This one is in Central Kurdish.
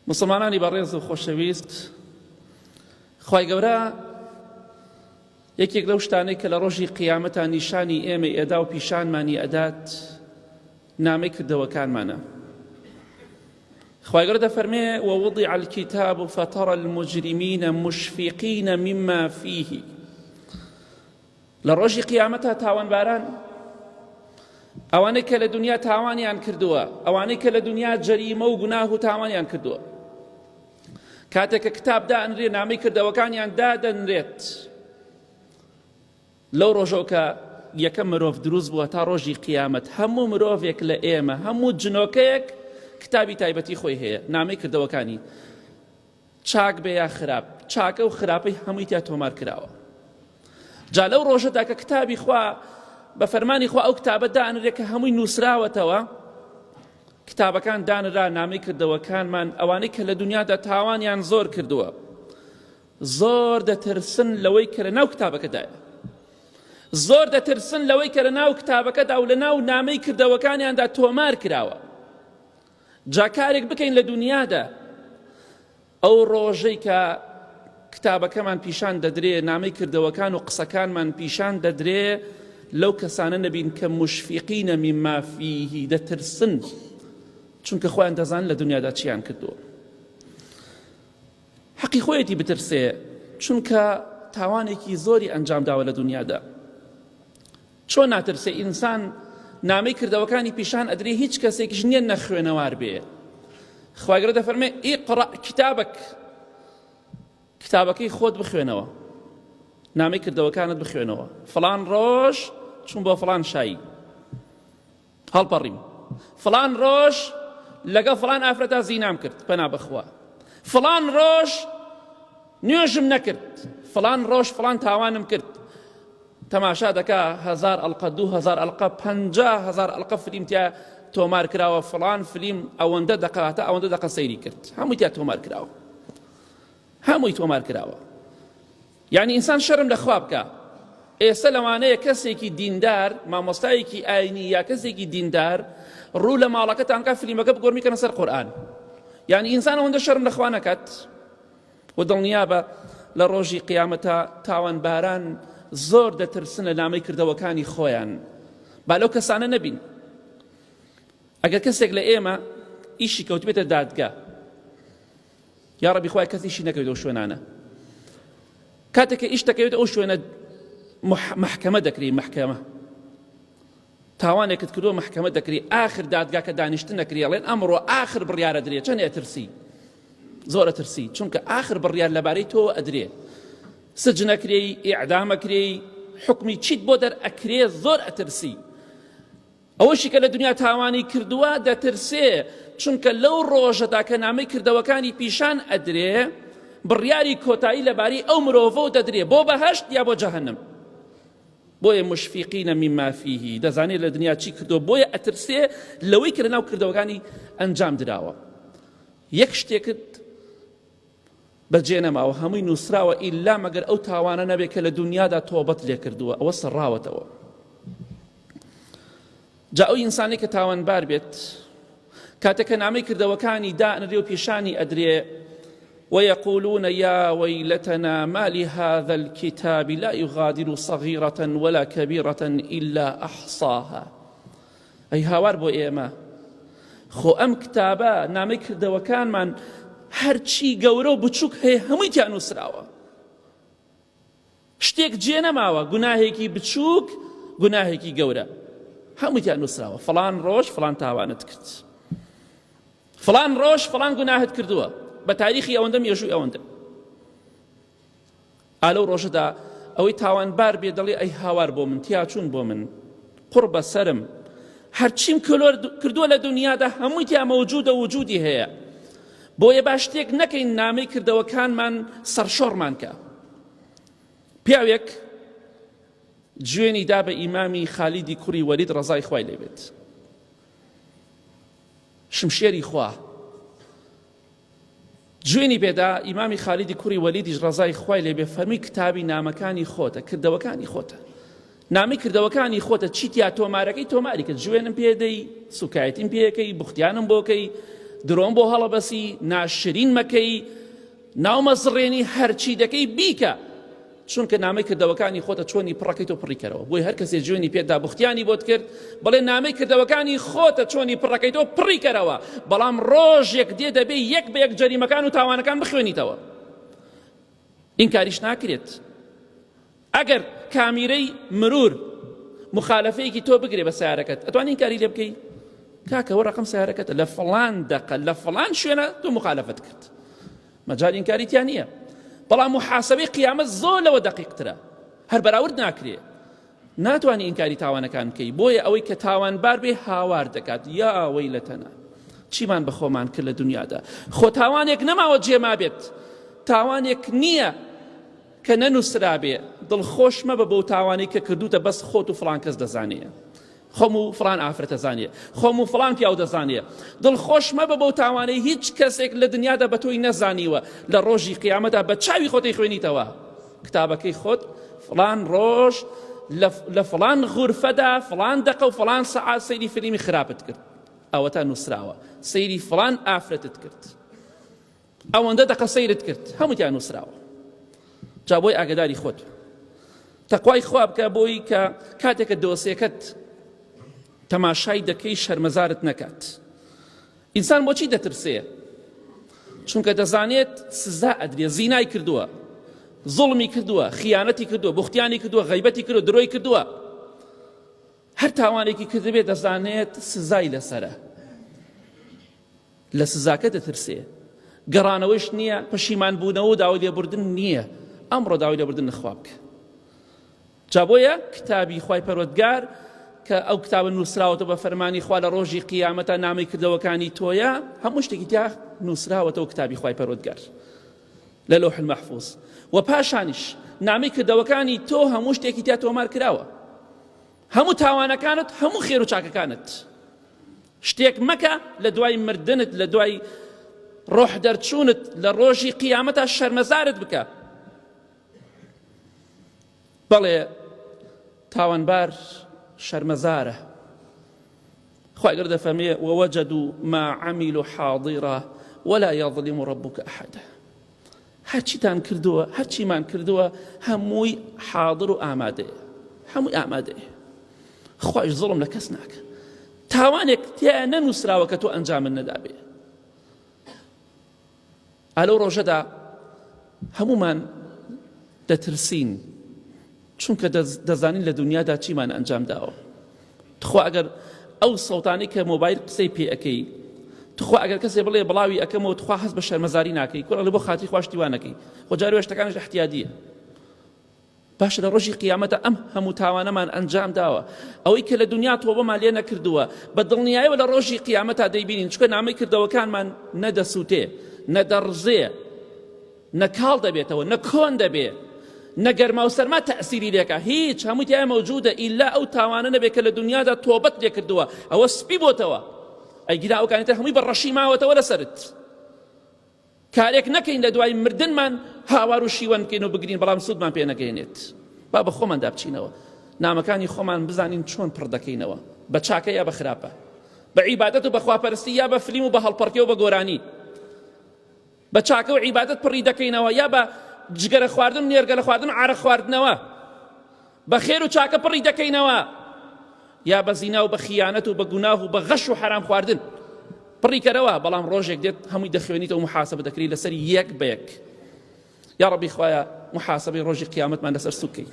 مسلمانانی بەڕێز و خۆشەویست خوای گەورە یەکێک لەو شتانەی کە لە ڕۆژی قیامەتا نیشانی ئێمەی ئەدا و پیشانمانی ئەدات نامەی کردەوەکانمانە. خوای گەورە دەفەرمێ ووضع الكتاب فترى المجرمين مشفقين مما فيه لە ڕۆژی قیامەتا تاوانباران ئەوانەی کە لە دنیا تاوانیان کردووە ئەوانەی کە لە دنیا جەریمە و گوناه و تاوانیان کردووە کاتێک کە کتاب دانرێ نامەی کردەوەکانیان دادەنرێت لەو ڕۆژەوە کە یەکەم مرۆڤ دروست بووە تا ڕۆژی قیامەت هەموو مرۆڤێک لە ئێمە هەموو جنۆکەیەک کتابی تایبەتی خۆی هەیە نامەی کردەوەکانی چاک بێ یا خراپ چاکە و خراپەی هەمووی تیا تۆمار کراوە جا لەو ڕۆژەدا کە کتابی خوا بە فەرمانی خوا ئەو کتابە دانرێ کە هەمووی نووسراوەتەوە کتابەکان دانرا نامەی کردەوەکانمان ئەوانەی کە لە دنیادا تاوانیان زۆر کردووە زۆر دەترسن لەوەی کە لە ناو کتابەکەدایە زۆر دەترسن لەوەی کە لە ناو کتابەکەدا و لە ناو نامەی کردەوەکانیاندا تۆمار کراوە جا کارێک بکەین لە دنیادا ئەو ڕۆژەی کە کتابەکەمان پیشان دەدرێ نامەی کردەوەکان و قسەکانمان پیشان دەدرێ لەو کەسانە نەبین کە مشفقینە مما فیه دەترسن چونکە خۆیان دەزان لە دنیادا چیان کردووە حەقی خۆیەتی بترسێ چونکە تاوانێکی زۆری ئەنجام داوە لە دنیادا چۆن ناترسێ ئینسان نامەی کردەوەکانی پیشان ئەدرێ هیچ کەسێکیش نییە نەخوێنەوار بێ خوای گەورە دەفەرمێ ئیقڕا کتابەک کتابەکەی خۆت بخوێنەوە نامەی کردەوەکانت بخوێنەوە فڵان ڕۆژ چون بۆ فڵان شایی هەڵپەڕیم فڵان ڕۆژ لەگەڵ فڵان ئافرەتا زینام کرد پەنا بەخوا فڵان ڕۆژ نوێژم نەکرد فڵان ڕۆژ فڵان تاوانم کرد تەماشا دەکا هزار ئەڵقە 2000 ئەڵقە 500 ئەڵقە فلیم تیا تۆمار کراوە فڵان فلیم ئەوەندە دەقاتە ئەوەندە دەقە سەیری کرد هەمووی تیا تۆمار کراوە هەمووی تۆمار کراوە یانی ئینسان شەرم لە خوا بکا ئێستا لەوانەیە کەسێکی دیندار مامۆستایەکی ئاینی یا کەسێکی دیندار ڕوو لە ماڵەکەتان کا فلیمەکە بگۆرمی کەنە سەر قورئان یعنی ئینسان ئەوەندە شەرم لە خوا نەکات و دڵنیابە لە ڕۆژی قیامەتا تاوانباران زۆر دەترسن لە نامەی کردەوەکانی خۆیان با لەو کەسانە نەبین ئەگەر کەسێک لە ئێمە ئیشی کەوتبێتە دادگا یاڕەبی خوایە کەس ئیشی نەکەوێت ئەو شوێنانە کاتێک کە ئیش دەکەوێت ئەو شوێنە محکەمە دەکری محکەمە تاوانێکت کردووە محکەمە دەکری ئاخر دادگاکە دانیشتن نەکری ئەڵێن ئەمڕۆ ئاخر بڕیارە درێ چەند ئەترسی زۆر ئەترسی چونکە ئاخر بڕیار لەبارەی تۆ ئەدرێ سجنەکرێی ئیعدامەکرێی حکمی چیت بۆ دەر ئەکرێ زۆر ئەترسی ئەوەشی کە لە دنیا تاوانی کردووە دەترسێ، چونکە لەو ڕۆژەدا کە نامەی کردەوەکانی پیشان ئەدرێ، بڕیاری کۆتایی لەبارەی ئەو مرۆڤەوە دەدرێ بۆ بەهەشت یا بۆ جەهەنم. بۆیە مشفقین مما فیه دەزانێت لە دنیا چی کردووە بۆیە ئەترسێ لەوەی کە لەناو کردەوەکانی ئەنجام دراوە. یەک شتێکت بەجێ نەماوە هەمووی نووسراوە ئیلا مەگەر ئەو تاوانە نەبێت کە لە دنیادا تۆبەت لێ کردووە ئەوە سەڕاوەتەوە جا ئەو ئینسانێک کە تاوانبار بێت کاتێک کە نامەی کردەوەکانی دانرێ و پیشانی ئەدرێ ويقولون يا ويلتنا ما لهذا الكتاب لا يغادر صغيرة ولا كبيرة إلا أحصاها ئەی هاوار بۆ ئێمە خۆ ئەم کتابە نامەی کردەوەکانمان هەرچی گەورە و بچووک هەیە هەمووی تیا نووسراوە شتێک جێ نەماوە گوناهێکی بچووک گوناهێکی گەورە هەمووی تیا نووسراوە فڵان ڕۆژ فڵان تاوانت کرد فڵان ڕۆژ فڵان گوناهت کردووە بە تاریخی ئەوەندە مێژووی ئەوەندە ئا لەو ڕۆژەدا ئەوەی تاوانبار بێ دەڵێ ئەی هاوار بۆ من تیاچوون بۆ من قوڕ بەسەرم هەرچیم کردووە لە دنیادا هەمووی تیا مەوجودە وجودی هەیە بۆیە با شتێک نەکەین نامەی کردەوەکانمان سەرشۆڕمان کە پیاوێک جوێنی دا بە ئیمامی خالیدی کوڕی وەلید ڕەزای خوای لێبێت شمشێری خوا جوێنی پێدا، ئیمامی خالیدی کوڕی وەلیدیش ڕەزای خوای لێ بێ فەرمووی کتابی نامەکانی خۆتە، کردەوەکانی خۆتە. نامەی کردەوەکانی خۆتە چی تیا تۆمارەکەی تۆماری کە جوێنم پێدەی، سوکایەتیم پێەکەی، بوختیانم بۆکەی، درۆم بۆ هەڵەبەسی، ناشرین مەکەی، ناو مەزڕێنی، هەرچی دەکەی بیکە، چونکە نامەی کردەوەکانی خۆتە چۆنی پڕەکەی تۆ پڕی کەرەوە. بۆیە هەر کەسێ جوێنی پێت دا بوختیانی بۆت کرد، بڵێ نامەی کردەوەکانی خۆتە چۆنی پڕەکەی تۆ پڕی کەرەوە، بەڵام ڕۆژێک دێ دەبێ یەک بە یەک جەریمەکان و تاوانەکان بخوێنیتەوە. ئینکاریش ناکرێت. ئەگەر کامیرەی مرور مخالفەیەکی تۆ بگرێ بە سیارەکەت ئەتوانی ئینکاری لێ بکەی؟ کاکە وە ڕقم سیارەکەتە لە فڵان دەقە لە فڵان شوێنە تۆ مخالفەت کرد مەجال ئینکاری تیا نییە بەڵام محاسبەی قیامەت زۆر لەوە دەقیقترە هەر بەراورد ناکرێ ناتوانی ئینکاری تاوانەکان بکەی بۆیە ئەوەی کە تاوانبار بێ هاوار دەکات یا وەیلەتەنا چیمان بە خۆمان کرد لە دنیادا خۆ تاوانێک نەماوە جێمابێت تاوانێک نییە کە نەنووسرابێ دڵخۆش مەبە بەو تاوانەی کە کردوتە بەس خۆت و فڵان کەس دەزانێ خۆم و فڵان ئافرەت دەزانێ خۆم و فڵان پیاو دەزانێ دڵخۆش مەبە بەو تاوانەی هیچ کەسێک لە دنیادا بە تۆی نەزانیوە لە ڕۆژی قیامەتدا بە چاوی خۆتی خوێنیتەوە کتابەکەی خۆت فڵان ڕۆژ لە فڵان غورفەدا فڵان دەقە و فڵان سەعات سەیری فیلمی خراپت کرد ئەوەتا نووسراوە سەیری فڵان ئافرەتت کرد ئەوەندە دەقە سەیرت کرد هەمووتیان نووسراوە جا بۆی ئاگداری خۆت تەقوای خوا بکە بۆی کە کاتێکە دۆسێکەت تەماشای دەکەی شەرمەزارت نەکات ئینسان بۆچی دەترسێ چونکە دەزانێت سزا ئەدرێ زینای کردووە زوڵمی کردووە خیانەتی کردووە بوختیانی کردووە غیبەتی کردووە درۆی کردووە هەر تاوانێکی کردبێ دەزانێت سزای لەسرە لە سزاکە دەترسێ گەڕانەوەیش نییە پەشیمان بوونەوە و داوای لێبوردن نییە ئەمڕۆ داوای لێبوردن لە خوا بکە جا بۆیە کتابی خوای پەروەردگار کە ئەو کتابە نووسراوەتەوە بە فەرمانی خوا لە ڕۆژی قیامەتا نامەی کردەوەکانی تۆیە هەموو شتێکی تیا نووسراوەتەوە کتابی خوای پەروەردگار لە لوح المحفوظ و پاشانیش نامەی کردەوەکانی تۆ هەموو شتێکی تیا تۆمار کراوە هەموو تاوانەکانت هەموو خێر و چاکەکانت شتێک مەکە لە دوای مردنت لە دوای ڕۆح دەرچوونت لە ڕۆژی قیامەتا شەرمەزارت بکە بەڵێ تاوانبار شەرمەزارە خوای گەورە دەفەرمێ ووجدوا ما عملوا حاضرا ولا یظلم ربک احدا هەرچیتان کردووە هەرچیمان کردووە هەمووی حاضر و ئامادەیە هەمووی ئامادەیە خوایش زوڵم لە کەس ناکە تاوانێک تیا نەنووسراوە کە تۆ ئەنجامت نەدابێ ئا لەو ڕۆژەدا هەموومان دەترسین چونکە دەزانین لە دنیادا چیمان ئەنجام داوە تخوا ئەگەر ئەو سەوتانەی کە مۆبایل قسەی پێ ئەەکەی تخوا ئەگەر کەسێ بڵێ بڵاوی ئەەکەمەوە تخوا هەست بە شەرمەزاری ناکەی کوڕە بۆ خاتری خواشتی وانەکەی خۆ جاری شتەکانش احتیادیە باشە لە ڕۆژی قیامەتە ئەم هەموو تاوانەمان ئەنجام داوە ئەوەی کە لە دنیا تۆبەمان لێ نەکردووە بە دڵنیایەوە لە ڕۆژی قیامەتا دەیبینین چونکە نامەی کردەوەکانمان نەدەسووتێ نەدەڕزێ نە کاڵ دەبێتەوە نە کۆن دەبێ نە گەرما و سەرما تەئسیری لێکا هیچ هەمووی تیا مەوجودە ئیلا ئەو تاوانە نەبێ کە لە دنیادا تۆبەت لێ کردووە ئەوە سپی بۆتەوە ئەی گیرا ئەو کانیتر هەمووی بە ڕەشی ماوەتەوە لەسەرت کارێک نەکەین لە دوای مردنمان هاوار و شیوەن بکەین و بگرین بەڵام سوودمان پێ نەگەینێت با بە خۆماندا بچینەوە نامەکانی خۆمان بزانین چۆن پڕ دەکەینەوە بە چاکە یا بە خراپە بە عیبادەت و بە خواپەرستی یا بە فلیم و بە هەڵپەڕکێ و بە گۆرانی بە چاکە و عیبادەت پڕی دەکەینەوە یا بە جگەرە خواردن نێرگەلە خواردن عارە خواردنەوە بە خێر و چاکە پڕی دەکەینەوە یا بە زینا و بە خیانەت و بە گوناه و بە غەش و حەرام خواردن پڕی کەرەوە بەڵام ڕۆژێک دێت هەمووی دەخوێنیتەوە محاسبە دەکری لەسەر یەک بە یەک یا ڕەبی خوایە محاسبەی ڕۆژی قیامەتمان لەسەر سوکەی.